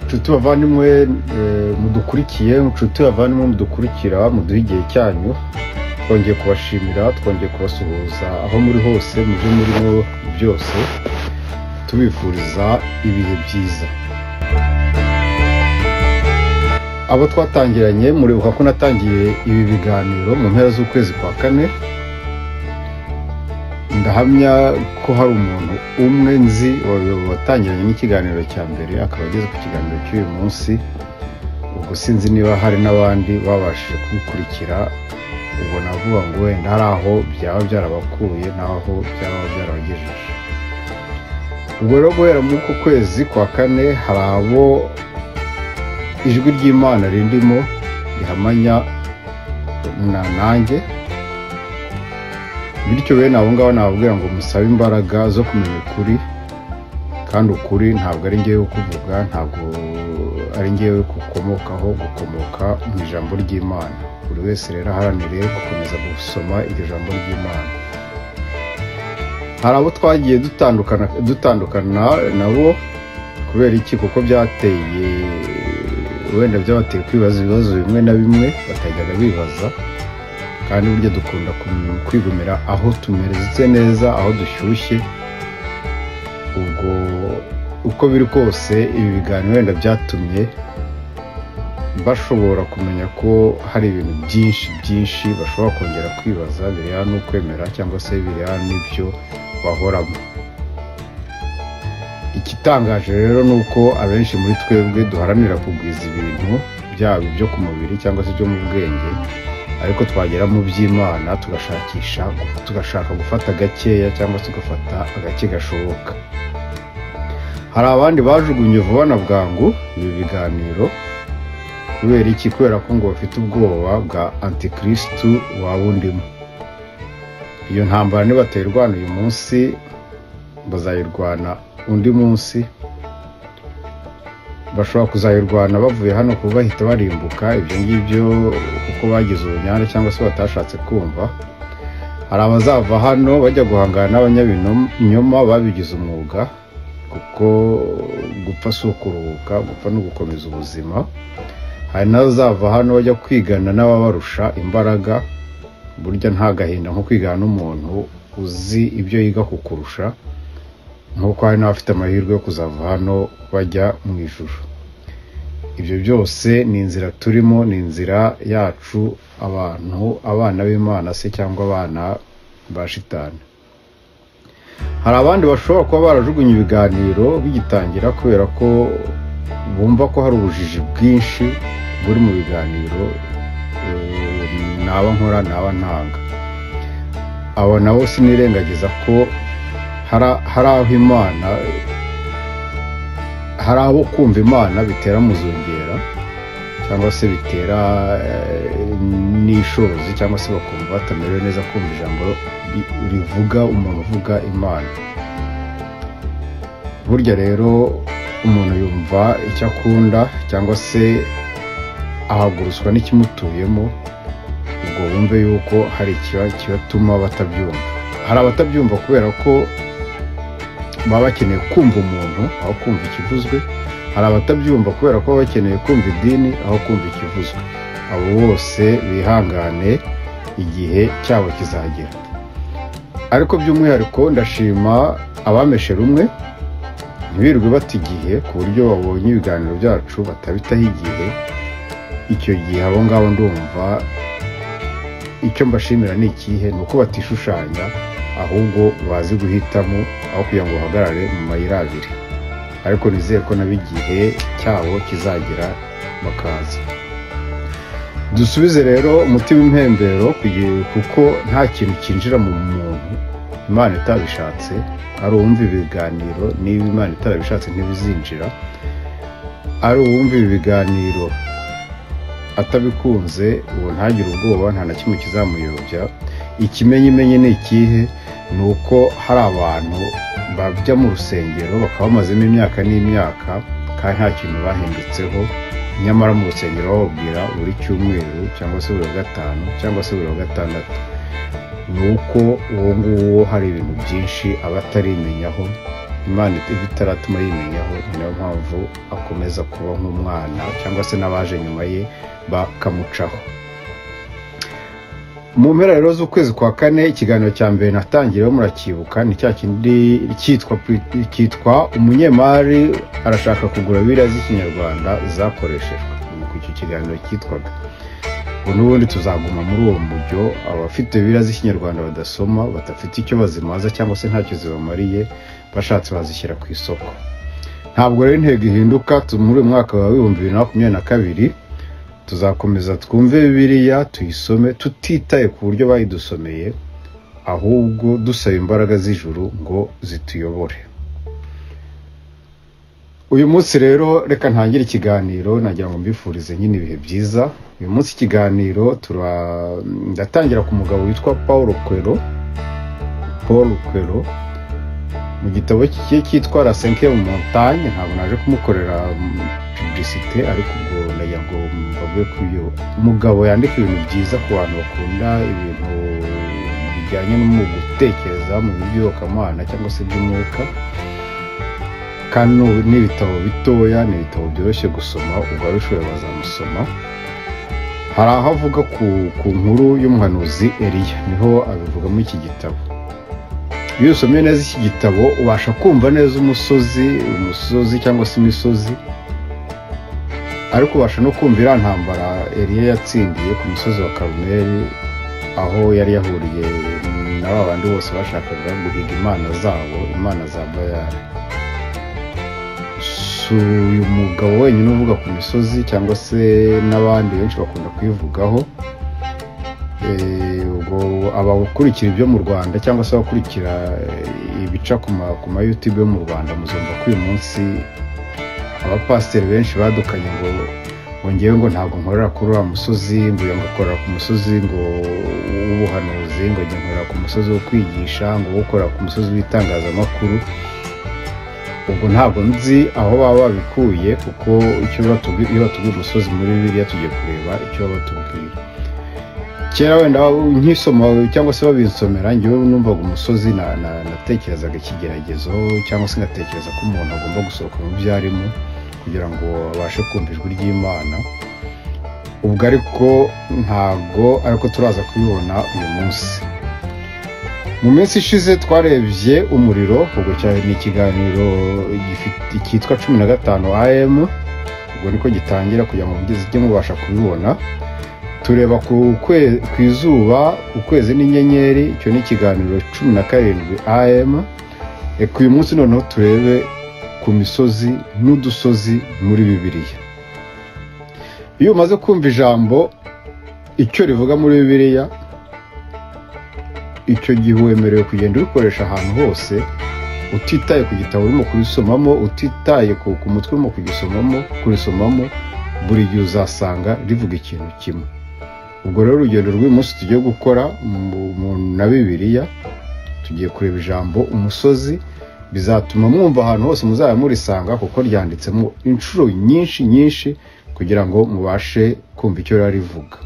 Nshuti bavandimwe mudukurikiye, nshuti bavandimwe mudukurikira, muduhe igihe cyanyu, twongeye kubashimira, twongeye kubasuhuza aho muri hose, mu byo murimo byose, tubifuriza ibihe byiza. Abo twatangiranye muribuka ko natangiye ibi biganiro mu mpera z'ukwezi kwa kane. Ndahamya ko hari umuntu umwe nzi watangiranye n'ikiganiro cya mbere akaba ageze ku kiganiro cy'uyu munsi. Ubwo sinzi niba hari n'abandi babashije kubikurikira, ubwo navuga ngo wenda hari aho byaba byarabakuye n'aho byaba byarabagejeje. Ubwo rero guhera muri uku kwezi kwa kane hari abo ijwi ry'Imana rindimo rihamanya na nanjye, bityo bene abo ngabo nababwira ngo musabe imbaraga zo kumenya ukuri, kandi ukuri ntabwo ari ngewe kuvuga, ntabwo ari ngewe gukomokaho, gukomoka mu ijambo ry'Imana. Buri wese rero aharanire gukomeza gusoma iryo jambo ry'Imana. Hari abo twagiye dutandukana nabo kubera iki? Kuko byateye wenda byabateye kwibaza ibibazo bimwe na bimwe batajyaga bibaza, kandi burya dukunda kwigumira aho tumereze neza, aho dushyushye. Ubwo uko biri kose ibi biganiro wenda byatumye bashobora kumenya ko hari ibintu byinshi byinshi bashobora kongera kwibaza biriya n'ukwemera cyangwa se biriya n'ibyo bahoramo. Igitangaje rero ni uko abenshi muri twebwe duharanira kugwiza ibintu byaba ibyo ku mubiri cyangwa se ibyo mu bwenge, ariko twagera mu by'Imana tugashakisha, tugashaka gufata gakeya cyangwa se tugafata agake gashoboka. Hari abandi bajugunye vuba na bwangu ibi biganiro kubera iki? Kubera ko ngo bafite ubwoba bwa antikristu waba undimo. Iyo ntambara nibatayirwana uyu munsi bazayirwana undi munsi, bashobora kuzayirwana bavuye hano kuba bahita barimbuka ibyo ngibyo kuko bagize ubunyane cyangwa se batashatse kumva. Hari abazava hano bajya guhangana n'abanyabinyoma babigize umwuga, kuko gupfa si ukuruhuka, gupfa ni ugukomeza ubuzima. Hari n'abazava hano bajya kwigana n'ababarusha imbaraga. Burya nta gahinda nko kwigana n'umuntu uzi ibyo yiga kukurusha, nk'uko hari n'abafite amahirwe yo kuzava hano bajya mu ijuru. Ibyo byose ni inzira turimo, ni inzira yacu abantu, abana b'Imana se cyangwa abana ba shitani. Hari abandi bashobora kuba barajugunye ibiganiro bigitangira kubera ko bumva ko hari ubujiji bwinshi buri mu biganiro naba nkora naba ntanga. Abo nabo sinirengagiza ko hari aho Imana, hari abo kumva Imana bitera muzungera cyangwa se bitera n'ishozi, cyangwa se bakumva batamerewe neza kumva ijambo rivuga umuntu uvuga Imana. Burya rero umuntu yumva icyo akunda cyangwa se ahagurutswa n'ikimutuyemo, ubwo bumve yuko hari ikibatuma batabyumva. Hari abatabyumva kubera ko baba bakeneye kumva umuntu aho kumva ikivuzwe, hari abatabyumva kubera ko baba bakeneye kumva idini aho kumva ikivuzwe. Abo bose bihangane, igihe cyabo kizagera. Ariko by'umwihariko ndashima abameshe rumwe, ntibirirwe bata igihe ku buryo babonye ibiganiro byacu batabitaho igihe. Icyo gihe abo ngabo ndumva icyo mbashimira ni ikihe? Ni uko batishushanya, ahubwo bazi guhitamo aho kugira ngo bahagarare mu mayira abiri. Ariko nizeye ko nabo igihe cyabo kizagera bakaza. Dusubize rero umutima impembero, kuko nta kintu cyinjira mu muntu Imana itabishatse. Ari uwumva ibiganiro, niba Imana itarabishatse ntibizinjira. Ari uwumva ibi biganiro atabikunze, uwo ntagire ubwoba, nta na kimwe kizamuyobya. Ikimenyimenyi ni ikihe? Ni uko hari abantu bajya mu rusengero bakaba bamazemo imyaka n'imyaka kandi nta kintu bahindutseho, nyamara mu rusengero bababwira buri cyumweru cyangwa se buri wa gatanu cyangwa se buri wa gatandatu. Ni uko uwo nguwo hari ibintu byinshi aba atarimenyaho, Imana itaratuma yimenyaho. Ni nayo mpamvu akomeza kuba nk'umwana, cyangwa se n'abaje nyuma ye bakamucaho. Mu mpera rero z'ukwezi kwa kane, ikiganiro cya mbere natangiriyeho murakibuka, ni cya kindi cyitwa umunyemari arashaka kugura Bibiliya z'Ikinyarwanda zakoreshejwe. Nuko icyo kiganiro cyitwaga. Ubu n'ubundi tuzaguma muri uwo mujyo. Abafite Bibiliya z'Ikinyarwanda badasoma, badafite icyo bazimaza cyangwa se ntacyo zibamariye, bashatse bazishyira ku isoko. Ntabwo rero intego ihinduka. Muri uyu mwaka wa 2022 tuzakomeza twumve Bibiliya, tuyisome tutitaye ku buryo bayidusomeye, ahubwo dusaba imbaraga z'ijuru ngo zituyobore. Uyu munsi rero reka ntangire ikiganiro, nagira ngo mbifurize nyine ibihe byiza. Uyu munsi ikiganiro ndatangira ku mugabo witwa Paul Coelho. Paul Coelho mu gitabo cye cyitwa La Cinquième Montagne, ntabwo naje kumukorera publicité, ariko ubwo ndagira ngo mbavuge ko uyu mugabo yandika ibintu byiza ku bantu bakunda ibintu bijyanye no mu gutekereza mu by'iyobokamana cyangwa se by'umwuka. Kandi n'ibitabo bitoya, ni ibitabo byoroshye gusoma, ubwo ababishoboye bazamusoma. Hari aho avuga ku nkuru y'umuhanuzi Eliya, niho abivuga muri iki gitabo. Iyo usomye neza iki gitabo ubasha kumva neza umusozi cyangwa se imisozi, ariko ubasha no kumva iriya ntambara Eliya yatsindiye ku musozi wa Karumeli, aho yari yahuriye na ba bandi bose bashakaga guhiga imana zabo, imana za Bayali. Si uyu mugabo wenyine uvuga ku misozi, cyangwa se n'abandi benshi bakunda kuyivugaho. Ubwo abakurikira ibyo mu Rwanda cyangwa se abakurikira ibica ku ma YouTube yo mu Rwanda, muzumva ko uyu munsi abapasiteri benshi badukanye ngo ngewe ngo ntabwo nkorera kuri uriya musozi, ngo uyu ngakorera ku musozi ngo w'ubuhanuzi, ngo njye nkorera ku musozi wo kwigisha, ngo ukorera ku musozi w'itangazamakuru. Ubwo ntabwo nzi aho baba babikuye, kuko iyo batubwira umusozi muri Bibiliya tugiye kureba icyo baba batubwira. Kera wenda nkisoma cyangwa se babinsomera, ngewe numvaga umusozi natekerezaga ikigeragezo, cyangwa se ngatekereza ko umuntu agomba gusohoka mu byo arimo kugira ngo abashe kumva ijwi ry'Imana. Ubwo ariko ntabwo ariko turaza kubibona uyu munsi. Mu minsi ishize twarebye umuriro, ubwo cyane ni ikiganiro cyitwa 15 AM, ubwo niko gitangira kugira ngo mujye mubasha kubibona. Tureba ku izuba, ukwezi n'inyenyeri, icyo ni ikiganiro 17 AM. Reka uyu munsi noneho turebe ku misozi n'udusozi muri Bibiliya. Iyo umaze kumva ijambo icyo rivuga muri Bibiliya, icyo gihe wemerewe kugenda urikoresha ahantu hose, utitaye ku gitabo urimo kurisomamo, utitaye ku mutwe urimo kurisomamo, buri gihe uzasanga rivuga ikintu kimwe. Ubwo rero urugendo rw'uyu munsi tugiye gukora na Bibiliya, tugiye kureba ijambo umusozi. Bizatuma mwumva ahantu hose muzaba murisanga, kuko ryanditsemo inshuro nyinshi nyinshi, kugira ngo mubashe kumva icyo rivuga.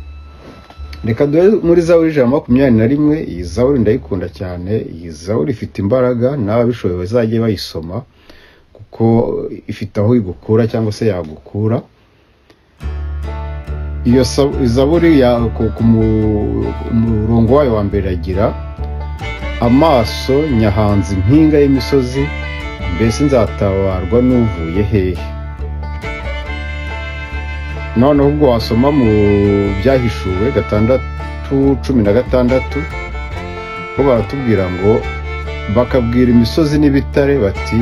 Reka duhere muri Zaburi 121. Iyi zaburi ndayikunda cyane, iyi zaburi ifite imbaraga, n'ababishoboye bazajye bayisoma kuko ifite aho igukura cyangwa se yagukura. Iyo zaburi ku murongo wayo wa mbere agira: amaso nyahanze impinga y'imisozi, mbese nzatabarwa n'uvuye hehe? Noneho ubwo wasoma mu Byahishuwe 6:16, bo baratubwira ngo bakabwira imisozi n'ibitare bati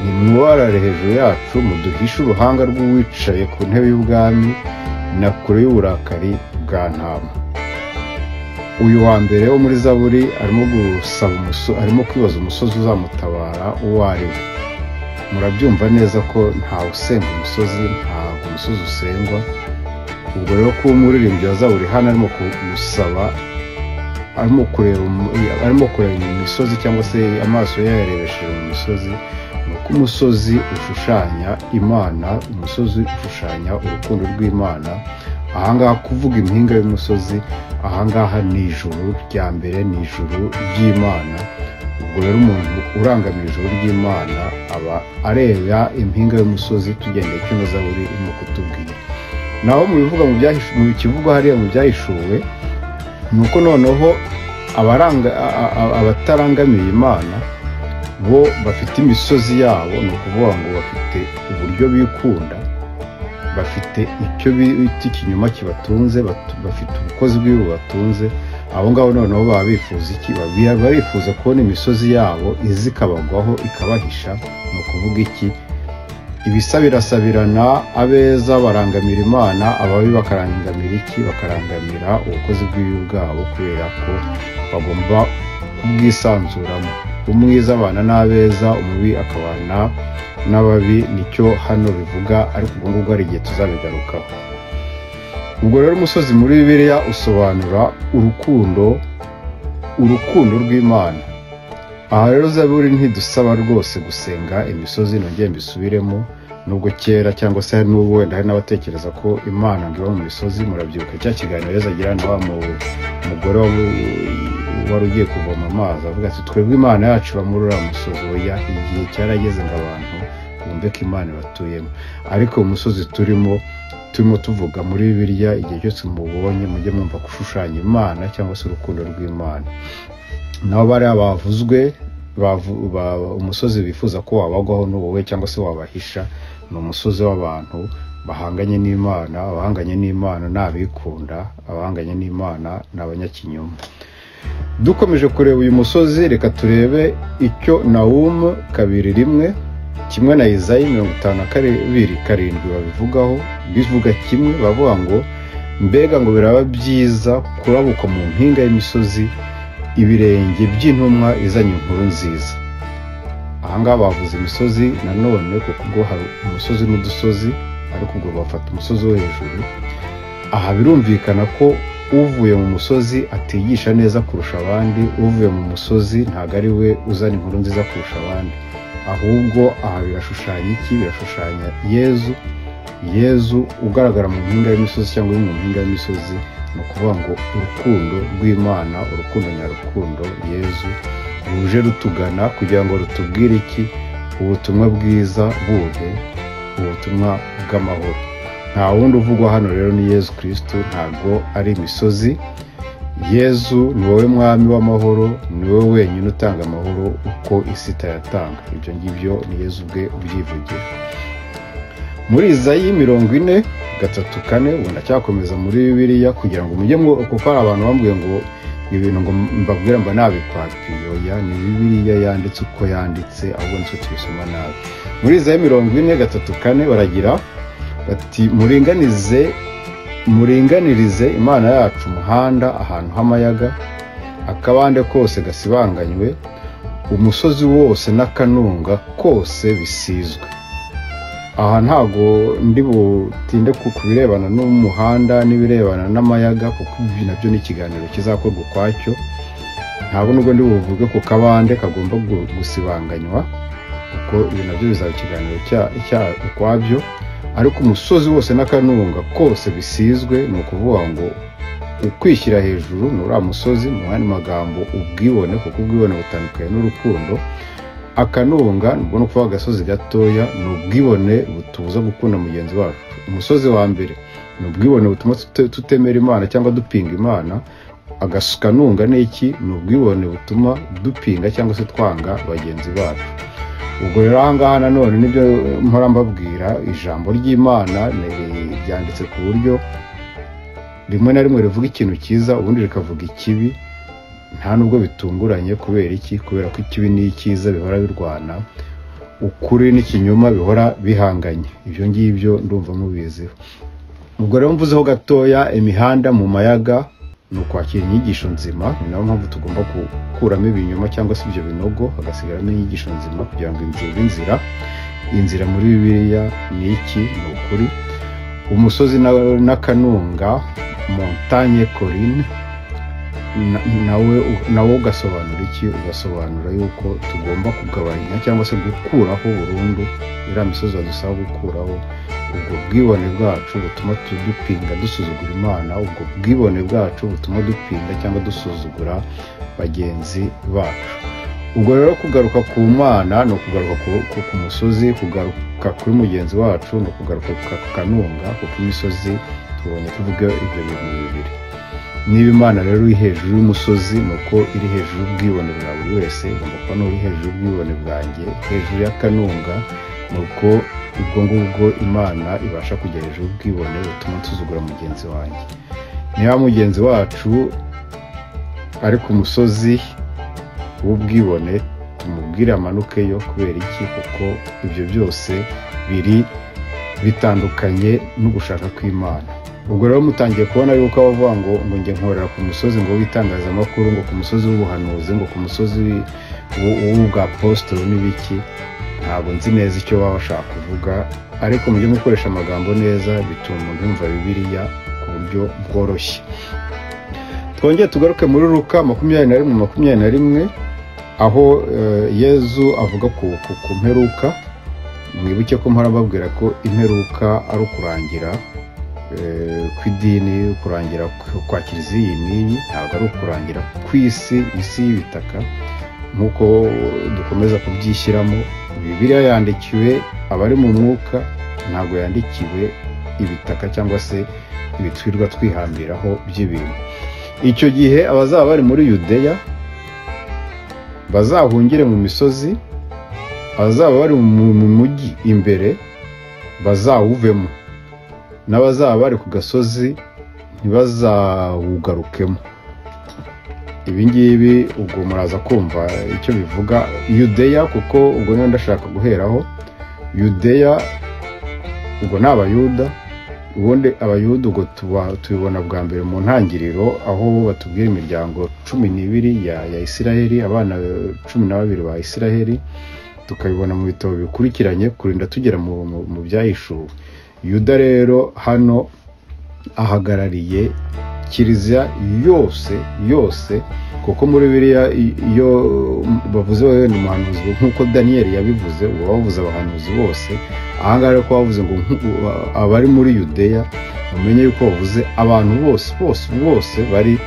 nimworare hejuru yacu, muduhishe uruhanga rw'uwicaye ku ntebe y'ubwami na kure y'uburakari bwa ntama. Uyu wa mbere wo muri zaburi arimo gusaba arimo kwibaza umusozi uzamutabara uwo ari we. Murabyumva neza ko ntawe usenga umusozi, ntabwo umusozi usengwa. Ubwo rero kuba umuririmbyi wa zaburi hano arimo gusaba, arimo kureba mu misozi cyangwa se amaso ye yayarebesheje mu misozi, ni uko umusozi ushushanya Imana, umusozi ushushanya urukundo rw'Imana. Ahangaha kuvuga impinga y'umusozi, ahangaha ni ijuru rya mbere, ni ijuru ry'Imana. Ubwo rero umuntu urangamiye ijuru ry'Imana aba areba impinga y'umusozi, tugendeye icyo Zaburi irimo kutubwira. Naho mu bivuga mu kivugwa hariya mu byahishuwe, ni uko noneho abatarangamiye Imana bo bafite imisozi yabo, ni ukuvuga ngo bafite uburyo bikunda, bafite icyo bita ikinyoma kibatunze, bafite ubukozi bw'ibi bubatunze. Abo ngabo noneho baba bifuza iki? Baba bifuza kubona imisozi yabo iza ikabagwaho ikabahisha. Ni ukuvuga iki? Ibisa birasabirana, abeza barangamira Imana, ababi bakarangamira iki? Bakarangamira ubukozi bw'ibibi bwabo, kubera ko bagomba kubwisanzuramo. Umwiza abana n'abeza, umubi akabana n'ababi, nicyo hano bivuga, ariko ubwo ngubwo hari igihe tuzabigarukaho. Ubwo rero umusozi muri Bibiliya usobanura urukundo, urukundo rw'Imana. Aha rero Zaburi ntidusaba rwose gusenga imisozi, nongeye mbisubiremo, nubwo kera cyangwa se hari n'ubu wenda hari n'abatekereza ko Imana ngo iba mu misozi. Murabyibuka cya kiganiro Yezu agirana na wa mugore wari ugiye kuvoma amazi, avuga ati twebwe Imana yacu iba muri uriya musozi. Oya, igihe cyarageze ngo abantu bumve ko Imana ibatuyemo. Ariko umusozi turimo tuvuga muri Bibiliya, igihe cyose mubonye mujye mwumva gushushanya Imana cyangwa se urukundo rw'Imana. Nabo bariya bavuzwe umusozi bifuza ko wabagwaho n'uwowe cyangwa se wabahisha, ni umusozi w'abantu bahanganye n'Imana. Abahanganye n'Imana ni abikunda, abahanganye n'Imana ni abanyakinyoma. Dukomeje kureba uyu musozi, reka turebe icyo Nahumu 2:1 kimwe na Izayi 52:7 babivugaho. Bivuga kimwe, bavuga ngo mbega ngo biraba byiza kurabuka mu mpinga y'imisozi ibirenge by'intumwa izanye inkuru nziza. Aha ngaha bavuze imisozi nanone, kuko ubwo hari umusozi n'udusozi, ariko ubwo bafata umusozi wo hejuru. Aha birumvikana ko uvuye mu musozi atigisha neza kurusha abandi, uvuye mu musozi ntabwo ari we uzana inkuru nziza kurusha abandi, ahubwo aha birashushanya iki? Birashushanya Yezu. Yezu ugaragara mu mpinga y'imisozi cyangwa uri mu mpinga y'imisozi, ni ukuvuga ngo urukundo rw'Imana, urukundo nyarukundo Yezu ruje rutugana kugira ngo rutubwire iki? Ubutumwa bwiza buhe? Ubutumwa bw'amahoro. Nta wundi uvugwa hano rero ni Yezu Kristo, ntabwo ari imisozi. Yezu ni wowe mwami w'amahoro, ni wowe wenyine utanga amahoro uko isi itayatanga. Ibyo ngibyo ni Yezu ubwe ubyivugira. Muri Izayi 43:4, ubu ndacyakomeza muri Bibiliya kugira ngo mujye, kuko hari abantu bambwiye ngo ibintu ngo mbabwira mba nabipapiye. Oya, ni Bibiliya yanditse uko yanditse, ahubwo nitwe tubisoma nabi. Muri Izayi 43:4 baragira bati muringanirize Imana yacu umuhanda ahantu h'amayaga, akabande kose gasibanganywe, umusozi wose n'akanunga kose bisizwe. Aha ntago ndi butinde ku birebana n'umuhanda n'ibirebana n'amayaga, kuko ibi nabyo ni ikiganiro kizakorwa ukwacyo. Ntabwo nubwo ndi buvuge ku kabande kagomba gusibanganywa, kuko ibi nabyo bizaba ikiganiro ukwabyo. Ariko umusozi wose n'akanunga kose bisizwe, ni ukuvuga ngo ukwishyira hejuru ni uriya musozi, mu yandi magambo ubwibone, kuko ubwibone butandukanye n'urukundo. Akanunga nubwo no kuvuga agasozi gatoya, ni ubwibone butubuza gukunda mugenzi wacu. Umusozi wa mbere ni ubwibone butuma tutemera Imana cyangwa dupinga Imana. Akanunga ni iki? Ni ubwibone butuma dupinga cyangwa se twanga bagenzi bacu. Ubwo rero aha ngaha nanone nibyo mpora mbabwira, ijambo ry'Imana ryanditse ku buryo rimwe na rimwe rivuga ikintu cyiza ubundi rikavuga ikibi, nta nubwo bitunguranye. Kubera iki? Kubera ko ikibi n'icyiza bihora birwana, ukuri n'ikinyoma bihora bihanganye. Ibyo ngibyo ndumva mubiziho. Ubwo rero mvuzeho gatoya, imihanda mu mayaga ni ukwakira inyigisho nzima. Ni nayo mpamvu tugomba gukuramo ibinyoma cyangwa se ibyo binogo, hagasigaramo inyigisho nzima kugira ngo inzira inzira. Inzira muri Bibiliya ni iki? Ni ukuri. Umusozi n'akanunga, montagne colline, nawe ugasobanura iki? Ugasobanura yuko tugomba kugabanya cyangwa se gukuraho burundu iriya misozi badusaba gukuraho, ubwo bwibone bwacu butuma dupinga dusuzugura Imana, ubwo bwibone bwacu butuma dupinga cyangwa dusuzugura bagenzi bacu. Ubwo rero kugaruka ku Mana ni ukugaruka ku musozi, kugaruka kuri mugenzi wacu ni ukugaruka ku kanunga, kuko imisozi tubonye tuvuga ibyo bintu bibiri. Niba Imana rero iri hejuru y'umusozi, ni uko iri hejuru y'ubwibone bwa buri wese, igomba kuba n'uri hejuru y'ubwibone bwanjye, hejuru y'akanunga, ni uko ubwo ngubwo Imana ibasha kujya hejuru y'ubwibone butuma nsuzugura mugenzi wanjye. Niba mugenzi wacu ari ku musozi w'ubwibone, tumubwire amanukeyo. Kubera iki? Kuko ibyo byose biri bitandukanye n'ugushaka kw'Imana. Ubwo rero mutangiye kubona yuko abavuga ngo njye nkorera ku musozi ngo w'itangazamakuru, ngo ku musozi w'ubuhanuzi, ngo ku musozi w'ubwapostolo n'ibiki, ntabwo nzi neza icyo baba bashaka kuvuga, ariko mujye mukoresha amagambo neza, bituma umuntu yumva Bibiliya ku buryo bworoshye. Twongere tugaruke muri Luka 21:21, aho Yezu avuga ku mperuka. Mwibuke ko mpora mbabwira ko imperuka ari ukurangira kw'idini, kurangira kwa kiliziya iyi n'iyi, ntabwo ari ukurangira kw'isi, isi y'ibitaka nk'uko dukomeza kubyishyiramo. Bibiliya yandikiwe abari mu mwuka, ntabwo yandikiwe ibitaka cyangwa se ibitwirwa twihambiraho by'ibintu. Icyo gihe abazaba bari muri Yudeya bazahungire mu misozi, abazaba bari mu mujyi imbere bazawuvemo, n'abazaba bari ku gasozi ntibazawugarukemo. Ibi ngibi ubwo muraza kumva icyo bivuga. Yudeya, kuko ubwo niyo ndashaka guheraho. Yudeya ubwo ni Abayuda. Ubundi Abayuda ubwo tubibona bwa mbere mu ntangiriro, aho batubwira imiryango 12 ya Isiraheli, abana 12 ba Isiraheli, tukabibona mu bitabo bikurikiranye kurinda tugera mu byahishuwe. Yuda rero hano ahagarariye kiliziya yose yose, kuko muri Bibiliya iyo bavuze wenda umuhanuzi nk'uko Daniel yabivuze, uba bavuze abahanuzi bose. Aha ngaha rero ko bavuze ngo abari muri Yudeya, mumenye yuko bavuze abantu bose bose bose bari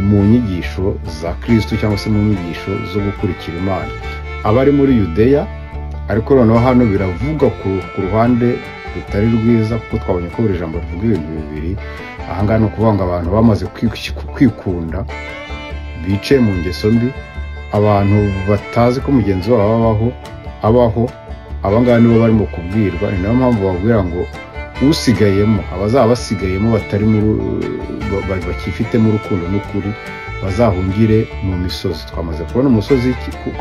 mu nyigisho za Kristo cyangwa se mu nyigisho zo gukurikira Imana, abari muri Yudeya. Ariko noneho hano biravuga ku ruhande rutari rwiza, kuko twabonye ko buri jambo rivuga ibintu bibiri. Aha ngaha ni ukuvuga ngo abantu bamaze kwikunda, bicaye mu ngeso mbi, abantu batazi ko mugenzi wabo abaho, aba ngaba nibo barimo kubwirwa. Ni nayo mpamvu babwira ngo usigayemo, abazaba basigayemo batari bakifitemo urukundo n'ukuri, bazahungire mu misozi. Twamaze kubona umusozi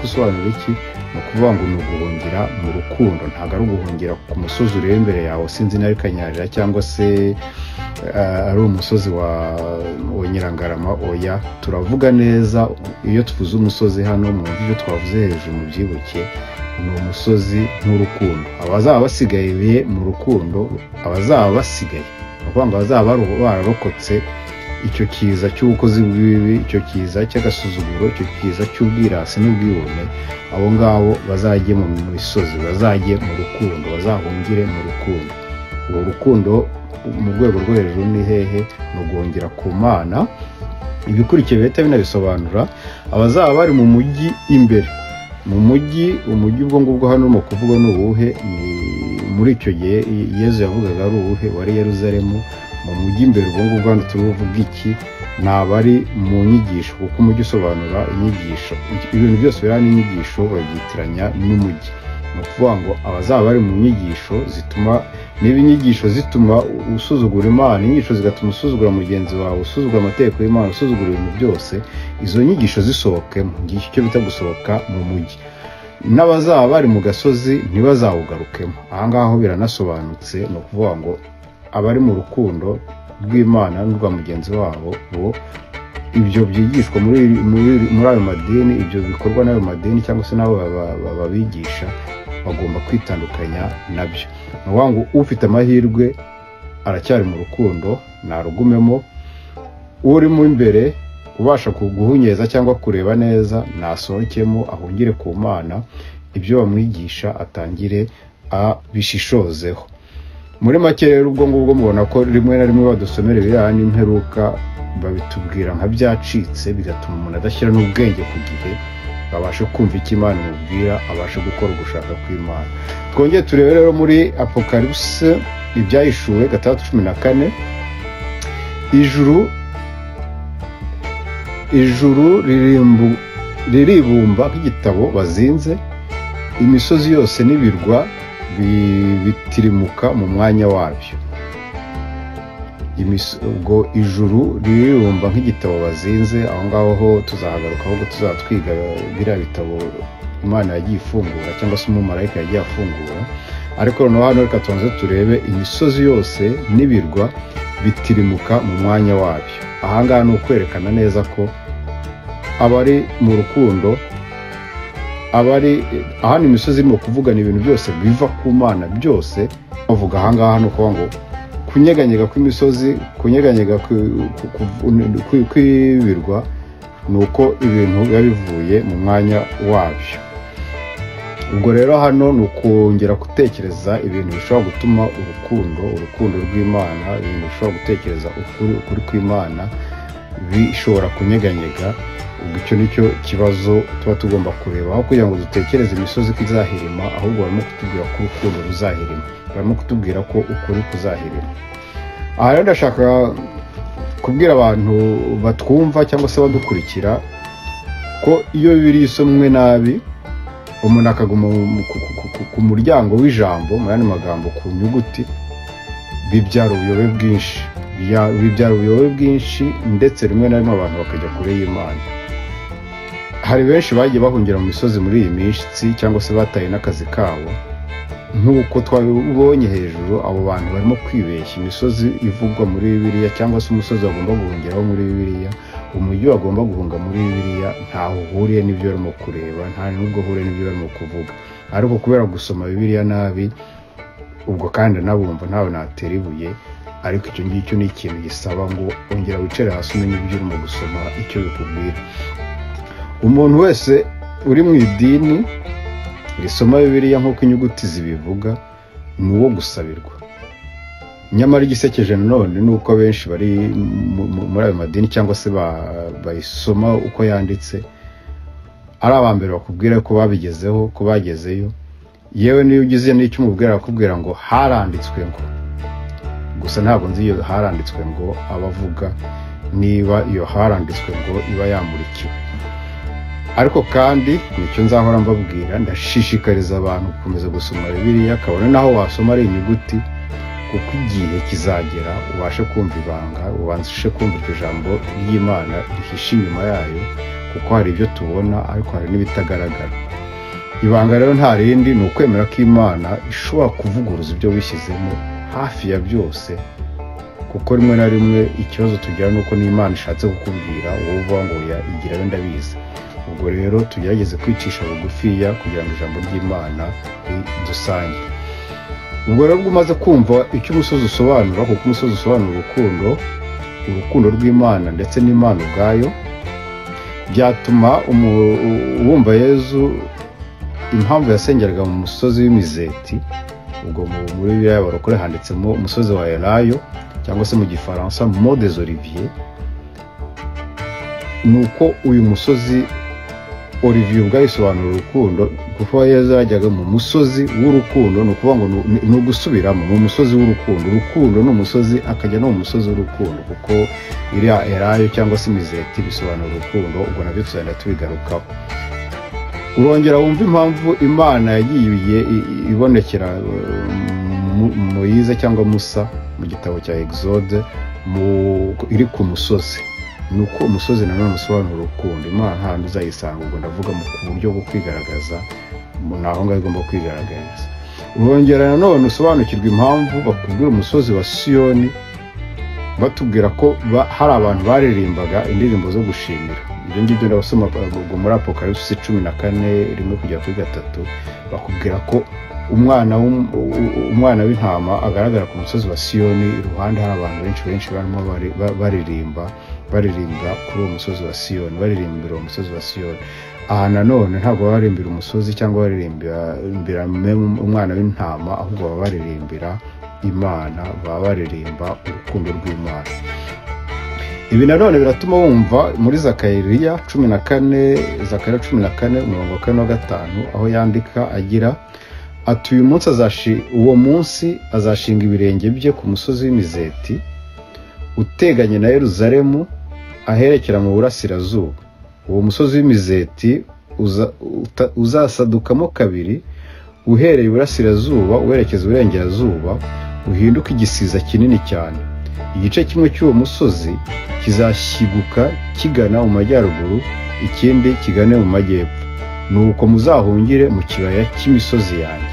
usobanura iki? Ni ukuvuga ngo ni uguhungira mu rukundo, ntabwo ari uguhungira ku musozi ureba imbere yawe, sinzi na Kanyarira cyangwa se ari umusozi wa Nyirangarama. Oya, turavuga neza iyo tuvuze umusozi hano, mwumva ibyo twavuze hejuru mubyibuke, ni umusozi nk'urukundo. Abazaba basigaye mu rukundo, abazaba basigaye, ni ukuvuga ngo abazaba bararokotse icyo kiza cy'ubukozi bw'ibibi, icyo kiza cy'agasuzuguro, icyo kiza cy'ubwirasi n'ubwibone, abo ngabo bazajye mu misozi, bazajye mu rukundo, bazahungire mu rukundo. Uwo rukundo mu rwego rwo hejuru ni hehe? Ni uguhungira ku Mana. Ibikurikiye bihita binabisobanura. Abazaba bari mu mujyi imbere, mu mujyi, umujyi ubwo ngubwo hano urimo kuvuga ni uwuhe? Ni muri icyo gihe Yezu yavugaga ari uwuhe? Wari Yeruzalemu. Mu mujyi imbere ubwo ngubwo hano turi buvuge iki? Ni abari mu nyigisho, kuko umujyi usobanura inyigisho, ibintu byose biriya n'inyigisho babyitiranya n'umujyi. Ni ukuvuga ngo abazaba bari mu nyigisho zituma, niba inyigisho zituma usuzugura Imana, inyigisho zigatuma usuzugura mugenzi wawe, usuzugura amategeko y'Imana, usuzugura ibintu byose, izo nyigisho zisohokemo. Ngicyo icyo bita gusohoka mu mujyi. N'abazaba bari mu gasozi ntibazawugarukemo. Aha ngaha ho biranasobanutse, ni ukuvuga ngo abari mu rukundo rw'Imana n'urwa mugenzi wabo, bo ibyo byigishwa muri ayo madini, ibyo bikorwa n'ayo madini cyangwa se n'abo babigisha, bagomba kwitandukanya nabyo. Ni ukuvuga ngo ufite amahirwe aracyari mu rukundo narugumemo, urimo imbere ubasha guhunyeza cyangwa kureba neza nasohokemo, ahungire ku Mana, ibyo bamwigisha atangire abishishozeho. Muri make rero ubwo ngubwo mubona ko rimwe na rimwe badusomera ibiriya n'imperuka babitubwira nka byacitse, bigatuma umuntu adashyira n'ubwenge ku gihe. Abashe kumva icyo Imana imubwira, abashe gukora ugushaka kw'Imana. Twongere turebe rero muri Apocalypse, Ibyahishuwe 6:14: Ijuru riribumba nk'igitabo bazinze, imisozi yose n'ibirwa bitirimuka mu mwanya wabyo. Ubwo ijuru riribumba nk'igitabo bazinze, aho ngaho ho tuzahagaruka, ahubwo tuzaba twiga biriya bitabo Imana yagiye ifungura cyangwa se umumarayika yagiye afungura. Ariko noneho hano reka tubanze turebe imisozi yose n'ibirwa bitirimuka mu mwanya wabyo. Ahangaha ni ukwerekana neza ko abari mu rukundo, abari ahandi imisozi irimo kuvugana, ibintu byose biva ku Mana byose bavuga ahangaha. Ni ukuvuga ngo kunyeganyega kw'imisozi, kunyeganyega kw'ibirwa, ni uko ibintu biba bivuye mu mwanya wabyo. Ubwo rero hano ni ukongera gutekereza ibintu bishobora gutuma urukundo rw'Imana, ibintu bishobora gutekereza ukuri kw'Imana bishobora kunyeganyega. Ubwo icyo ni cyo kibazo tuba tugomba kureba, aho kugira ngo dutekereze imisozi ko izahirima, ahubwo barimo kutubwira ko urukundo ruzahirima, barimo kutubwira ko ukuri kuzahirima. Aha rero ndashaka kubwira abantu batwumva cyangwa se badukurikira ko iyo Bibiliya isomwe nabi, umuntu akaguma ku muryango w'ijambo, mu yandi magambo ku nyuguti, bibyara ubuyobe bwinshi, bibyara ubuyobe bwinshi, ndetse rimwe na rimwe abantu bakajya kure y'Imana. Hari benshi bagiye bahungira mu misozi muri iyi minsi, cyangwa se bataye n'akazi kabo, nk'uko twabibonye hejuru. Abo bantu barimo kwibeshya imisozi ivugwa muri Bibiliya, cyangwa se umusozi bagomba guhungiraho muri Bibiliya, umujyi bagomba guhunga muri Bibiliya, ntaho uhuriye n'ibyo barimo kureba, nta n'ubwo uhuriye n'ibyo barimo kuvuga. Ariko kubera gusoma Bibiliya nabi, ubwo kandi nabumva ntawe natera ibuye, ariko icyo ngicyo ni ikintu gisaba ngo ongera wicare hasi umenye ibyo urimo gusoma icyo bikubwira. Umuntu wese uri mu idini risoma Bibiliya nk'uko inyuguti zibivuga ni uwo gusabirwa. Nyamara igisekeje nanone ni uko benshi bari muri ayo madini cyangwa se bayisoma uko yanditse ari aba mbere bakubwira ko babigezeho, ko bagezeyo. Yewe niyo ugize n'icyo umubwira, akakubwira ngo haranditswe ngo. Gusa ntabwo nzi iyo haranditswe ngo abavuga, niba iyo haranditswe ngo iba yamurikiwe. Ariko kandi nicyo nzahora mbabwira, ndashishikariza abantu gukomeza gusoma Bibiliya, kabone naho wasoma ari inyuguti, kuko igihe kizagera ubashe kumva ibanga, ubashe kumva iryo jambo ry'Imana rihishe inyuma yayo, kuko hari ibyo tubona ariko hari n'ibitagaragara. Ibanga rero nta rindi, ni ukwemera ko Imana ishobora kuvuguruza ibyo wishyizemo hafi ya byose, kuko rimwe na rimwe ikibazo tugira ni uko n'Imana ishatse kukubwira wowe uvuga ngo igirayo ndabizi. Ubwo rero tugerageze kwicisha bugufiya kugira ngo ijambo ry'Imana ridusange. Ubwo rero ubwo umaze kumva icyo umusozi usobanura, kuko umusozi usobanura urukundo, urukundo rw'Imana ndetse n'Imana ubwayo, byatuma wumva Yezu impamvu yasengeraga mu musozi w'Imizeti. Ubwo muri Bibiliya y'abarokore handitsemo umusozi wa Elayo, cyangwa se mu Gifaransa Mont des Oliviers. Ni uko uyu musozi Olivier ubwayo isobanura urukundo, kuko Yezu yajyaga mu musozi w'urukundo. Ni ukuvuga ngo ni ugusubiramo, ni umusozi w'urukundo. Urukundo ni umusozi, akajya no mu musozi w'urukundo, kuko iriya Elayo cyangwa se Imizeti bisobanura urukundo. Ubwo nabyo tuzagenda tubigarukaho. Urongera wumva impamvu Imana yagiye ibonekera Moyize cyangwa Musa mu gitabo cya Exode iri ku musozi. Ni uko umusozi nanone usobanura urukundo. Imana nta handi uzayisanga, ubwo ndavuga mu buryo bwo kwigaragaza, ni aho ngaho igomba kwigaragariza. Urongera nanone usobanukirwa impamvu bakubwira umusozi wa Siyoni, batubwira ko hari abantu baririmbaga indirimbo zo gushimira. Ibyo ngibyo ndabasoma ubwo muri Apocalypse 14:1-3, bakubwira ko umwana w'intama agaragara ku musozi wa Siyoni, iruhande hari abantu benshi benshi barimo baririmba kuri uwo musozi wa Siyoni, baririmbira uwo musozi wa Siyoni. Aha nanone ntabwo baririmbira umusozi cyangwa baririmbira umwana w'intama, ahubwo baba baririmbira Imana, baba baririmba urukundo rw'Imana. Ibi nanone biratuma wumva muri Zakariya 14, Zakariya 14 umurongo wa 4 na 5, aho yandika agira ati uyu munsi uwo munsi azashinga ibirenge bye ku musozi w'imizeti uteganye na Yeruzalemu aherekera mu burasirazuba. Uwo musozi w'imizeti uzasadukamo kabiri uhereye iburasirazuba werekeza iburengerazuba, uhinduka igisiza kinini cyane. Igice kimwe cy'uwo musozi kizashyiguka kigana mu majyaruguru, ikindi kigane mu majyepfo. Nuko muzahungire mu kibaya cy'imisozi yanjye.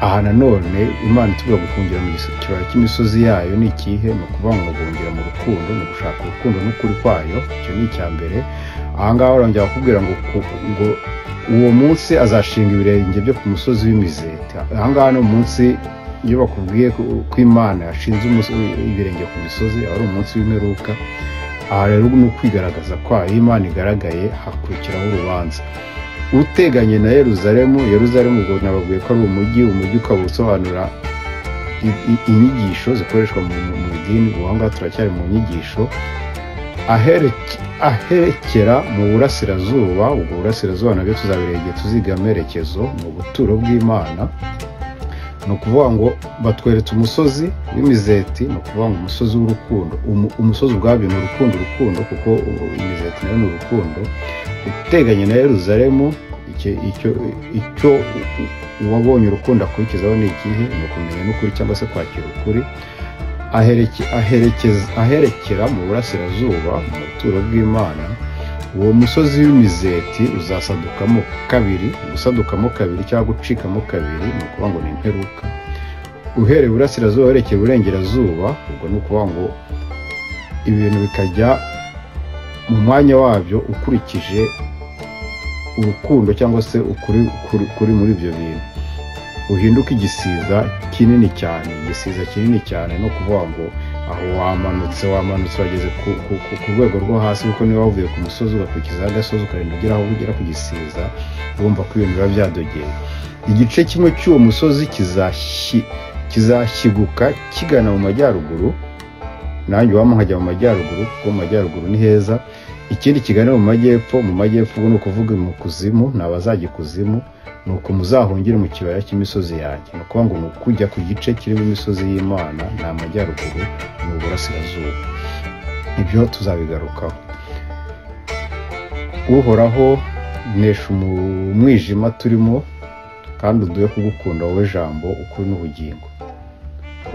Aha nanone Imana itubwira guhungira mu kibaya cy'imisozi yayo ni ikihe? Ni ukuvuga ngo guhungira mu rukundo, ni ugushaka urukundo n'ukuri kwayo, icyo ni icya mbere. Aha ngaha barongera bakubwira ngo uwo munsi azashinga ibirenge byo ku musozi w'imizeti. Aha ngaha ni umunsi iyo bakubwiye ko Imana yashinze ibirenge ku misozi, aba ari umunsi w'imperuka. Aha rero ni ukwigaragaza kwayo. Iyo Imana igaragaye hakurikiraho urubanza. Uteganye na Yeruzalemu, Yeruzalemu ubwo nababwiye ko ari umujyi, umujyi ukaba usobanura inyigisho zikoreshwa mu idini. Ubu ngaha turacyari mu nyigisho. Aherekera mu burasirazuba, ubwo burasirazuba nabyo tuzabireba igihe tuziga amerekezo mu buturo bw'Imana. Ni ukuvuga ngo batweretse umusozi w'imizeti, ni ukuvuga ngo umusozi w'urukundo. Umusozi ubwabyo ni urukundo, urukundo kuko imizeti nayo ni urukundo. Uteganye na Yeruzalemu, icyo uwabonye urukundo akurikizaho ni ikihe? Ni ukumenya n'ukuri cyangwa se kwakira ukuri. Aherekera mu burasirazuba mu buturo bw'Imana. Uwo musozi w'imizeti uzasadukamo kabiri. Gusadukamo kabiri cyangwa gucikamo kabiri ni ukuvuga ngo ni imperuka. Uhereye iburasirazuba werekeye iburengerazuba, ubwo ni ukuvuga ngo ibintu bikajya mu mwanya wabyo ukurikije urukundo cyangwa se ukuri kuri muri ibyo bintu. Uhinduka igisiza kinini cyane. Igisiza kinini cyane no kuvuga ngo aho wamanutse wageze ku rwego rwo hasi, kuko niba wavuye ku musozi ugakurikizaho agasozi ukarinda ugera aho ugera ku gisiza, urumva ko ibintu biba byadogeye. Igice kimwe cy'uwo musozi kizashyiguka kigana mu majyaruguru, nanjye wampa nkajya mu majyaruguru kuko mu majyaruguru ni heza. Ikindi kigana mu majyepfo, mu majyepfo ni ukuvuga mu kuzimu, ni abazajya ikuzimu. Nuko muzahungire mu kibaya cy'imisozi yanjye. Ni ukuvuga ngo ni ukujya ku gice kirimo imisozi y'Imana, ni amajyaruguru, ni uburasirazuba. Ibyo tuzabigarukaho. Uhoraho, nesha umwijima turimo kandi uduhe kugukunda wowe Jambo, ukuri n'ubugingo.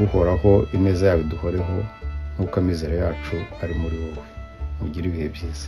Uhoraho, ineza yawe iduhoreho nk'uko amizero yacu ari muri wowe. Mugire ibihe byiza.